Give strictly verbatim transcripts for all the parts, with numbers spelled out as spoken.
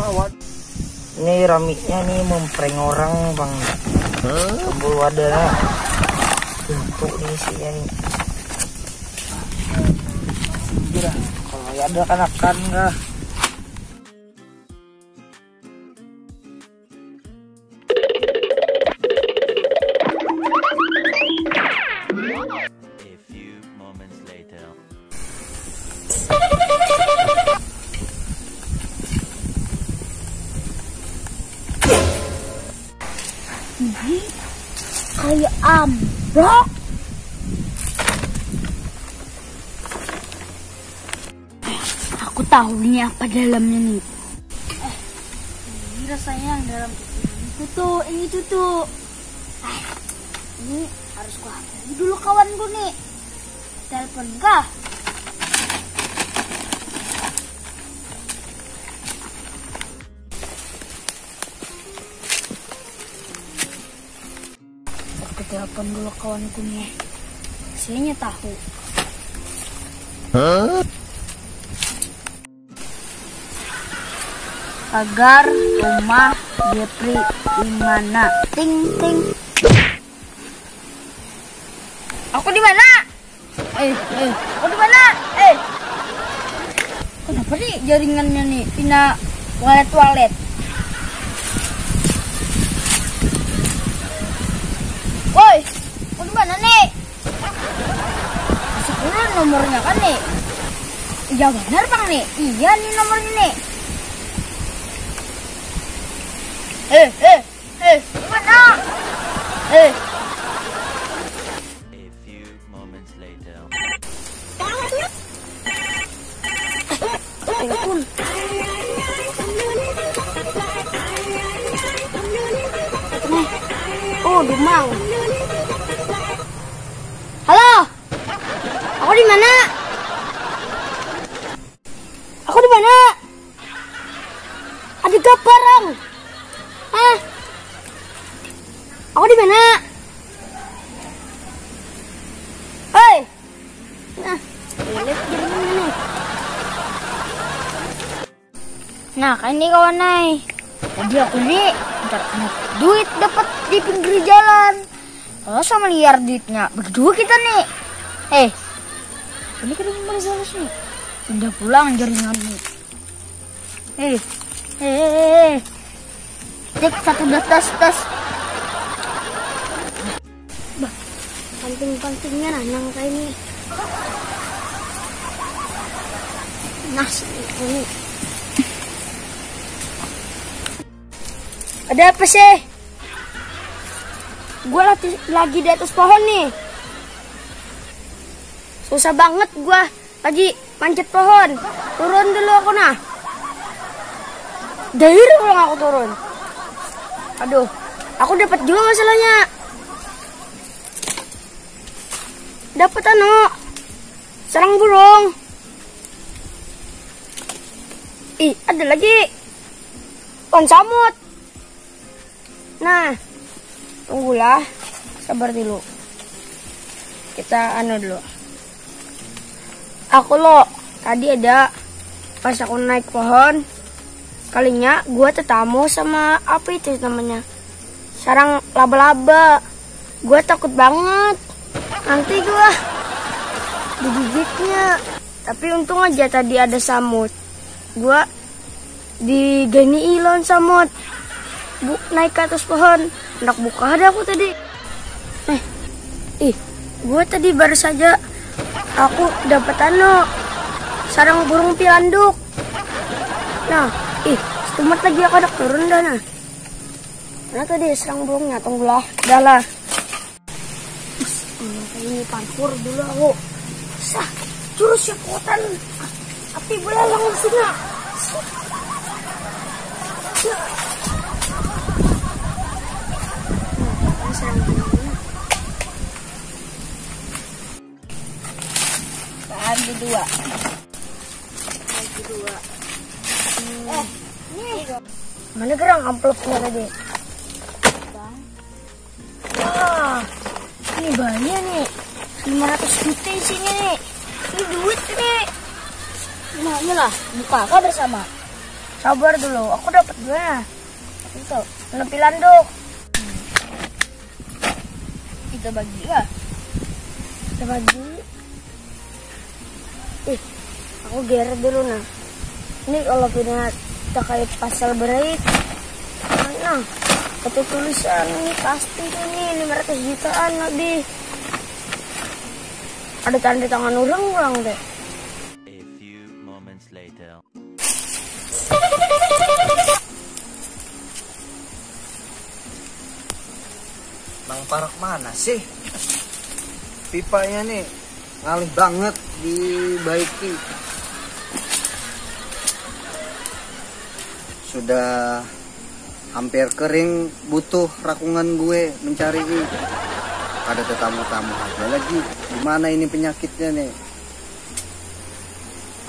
Ini raminya nih memprank orang, Bang. Kumpul wadah lah. Untuk nih isinya nih. Anjir, kalau ya ada kan akan kah? A few moments later. Ini kayak amplop. Aku tahu ini apa dalamnya nih. Eh, ini rasanya yang dalam tutu. Ini tutu, ini tutu. Eh, ini harus kuhampiri dulu kawanku nih. Telepon kah? Aku telepon dulu kawanku nih. Kasiannya tahu. Pagar rumah Jepri di mana? Ting ting. Aku di mana? Eh, eh, aku di mana? Eh. Kenapa nih jaringannya nih pina walet-walet? Woi, aku di mana nih? Sepuluh nomornya kan nih? Iya benar bang nih. Iya nih nomornya nih. Eh, eh, eh, mana? Eh. A few moments later. Telepon. Nih. Oh, Dumang. Halo. Aku di mana? Aku di mana? Ada kabar, Ang. Hah? Aku di mana? Hei. Nah, lihat di mana nih? Nah, kayak ini kawan ai. Tadi aku nih ntar duit dapat di pinggir jalan. Kalau sama liar duitnya, begitu kita nih. Eh, ini kita pinggir jalan nih. Pindah pulang jaringan nih. Eh, eh, eh, eh. Cek satu dah tas tas. Bah, panting-pantingnya nah nang kayak ini. Nah, ini. Ada apa sih? Gua lagi, lagi di atas pohon nih. Susah banget gua lagi manjat pohon. Turun dulu aku nah. Dari ulang aku turun. Aduh, aku dapat juga masalahnya. Dapat anu, sarang burung. Ih, ada lagi. Pohon samut. Nah, tunggulah, sabar dulu. Kita anu dulu. Aku lo, tadi ada pas aku naik pohon, kalinya gua tetamu sama apa itu namanya? Sarang laba-laba. Gua takut banget. Nanti gua digigitnya. Tapi untung aja tadi ada samut. Gua digani lawan samut. Bu, naik ke atas pohon. Hendak buka ada aku tadi. Eh, ih, gua tadi baru saja aku dapat anu, sarang burung pilanduk. Nah, ih, setumat lagi aku hendak turun dah nah. Mana tadi sarang burungnya? Tunggulah, dah lah. Ini parkur dulu aku. Sah, jurus yang kuatan. Api belalang di sini. Tahan di dua. Tahan di dua. Eh, ini. Mana gerang amplopnya tadi? Bang. Wah, ini banyak nih. Lima ratus juta isinya nih. Ini duit nih. Nah, inilah, buka apa bersama? Sabar dulu, aku dapat dua. Itu, nepi landuk. Kita bagi lah. Kita bagi. Ih, aku geret dulu nah. Ini kalau pina terkait pasal berait, nah, itu tulisan ini pasti ini lima ratus jutaan lebih. Ada tanda tangan orang orang deh. A few moments later. Nang parak mana sih? Pipanya nih ngalih banget dibaiki. Sudah hampir kering, butuh rakungan gue mencari. Ada tetamu-tamu aja lagi. Gimana ini penyakitnya nih?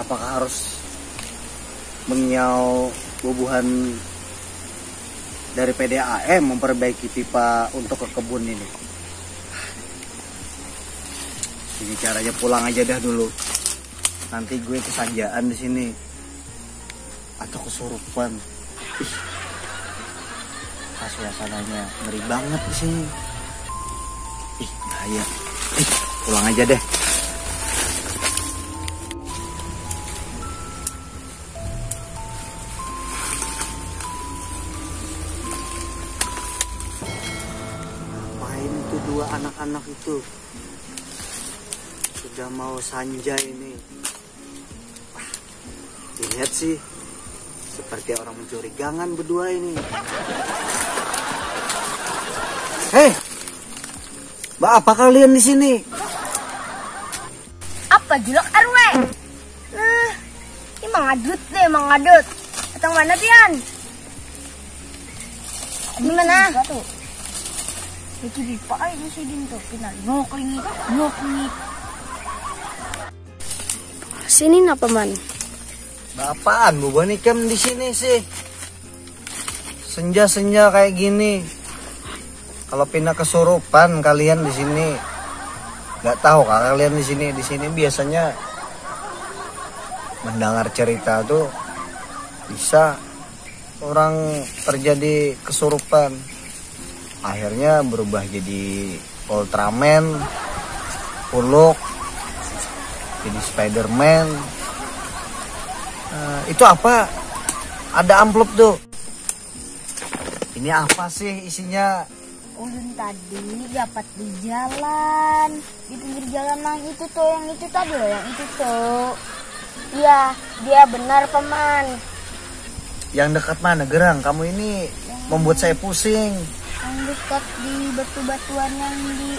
Apakah harus mengiau bubuhan dari P D A M memperbaiki pipa untuk ke kebun ini? Ini caranya pulang aja dah dulu. Nanti gue kesanjaan di sini atau kesurupan. Ih, suasananya ngeri banget di sini. Ih, bahaya. Ih, pulang aja deh. Ngapain itu dua anak-anak itu? Sudah mau sanja ini. Lihat sih, seperti orang mencurigakan berdua ini. Hei, apa kalian di sini? Apa julak R W? Nah, ini mangadut nih, mangadut. Datang mana pian? Di mana? Itu pipa aja sih din tuh, pinal. Nyok lingit, nyok lingit. Sini napa man? Apaan bubuhan ikam di sini sih? Senja-senja kayak gini. Kalau pina kesurupan kalian di sini, nggak tahu kah kalian di sini? Di sini biasanya mendengar cerita tuh bisa orang terjadi kesurupan. Akhirnya berubah jadi Ultraman, Hulk, jadi Spiderman. Nah, itu apa? Ada amplop tuh. Ini apa sih isinya? Ulun tadi dapat di jalan, di pinggir jalan yang itu tuh, yang itu tadi loh, yang itu tuh. Iya, dia benar paman. Yang dekat mana gerang? Kamu ini membuat saya pusing. Yang dekat di batu-batuan yang di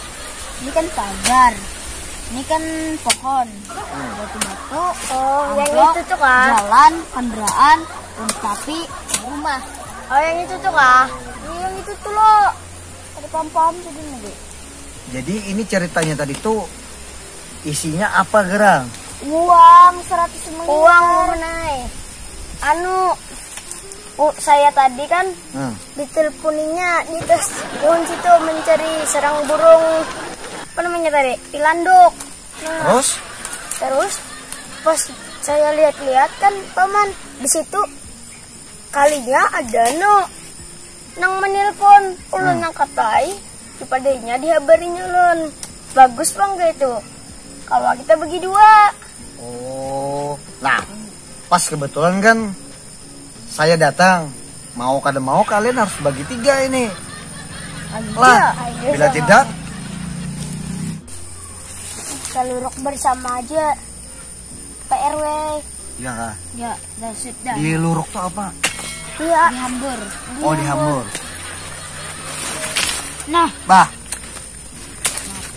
ini kan pagar, ini kan pohon, batu-batu, oh yang itu tuh kah? Jalan, kendaraan, tapi rumah. Oh yang itu tuh kah? Iya yang itu tuh loh. Ada pam-pam tuh di negeri. Jadi ini ceritanya tadi tuh isinya apa gerang? Uang seratus miliar. Uang menai. Anu, oh, saya tadi kan hmm. Diteleponinya di tas pohon situ mencari sarang burung apa namanya tadi? Pilanduk. Nah, terus? Terus pas saya lihat-lihat kan paman di situ kalinya ada no nang menelpon ulun hmm. Nang katai dipadainya dihabarinya ulun bagus bang gitu kalau kita bagi dua. Oh, nah pas kebetulan kan saya datang, mau kada mau kalian harus bagi tiga ini. Ayo, lah ayo, bila sama. Tidak Saluruk bersama aja Pak R W. Iya kah? Ya. Dah, sip dah. Di luruk tuh apa? Iya. Dihambur. Oh, dihambur. Nah. Bah.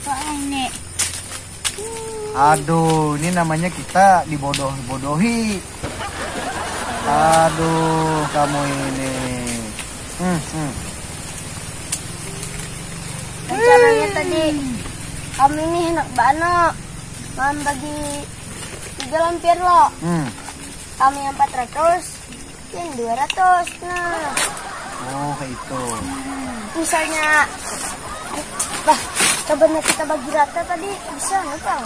Apa ini? Aduh, ini namanya kita dibodoh-bodohi. Aduh, kamu ini. Hmm, hmm. Rencananya tadi kami nih anak bano mau bagi tiga lampir lo. Hmm. Kami empat ratus, yang dua ratus. Nah. Oh, kayak itu. Misalnya, bah, coba kita bagi rata tadi bisa nggak, Bang?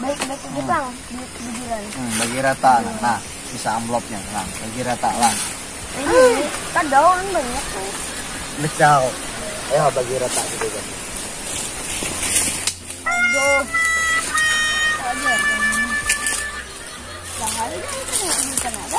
Baik-baik aja, hmm. Bang, di pikiran. Hmm, bagi rata. Nah, Sa amplopnya, Lang. Bagi rata, Lang. Ini kada, orang banyak tuh. Lecau. Ayo, bagi rata gitu kan. Aduh. Ajar. Bahaya itu, ini kenapa?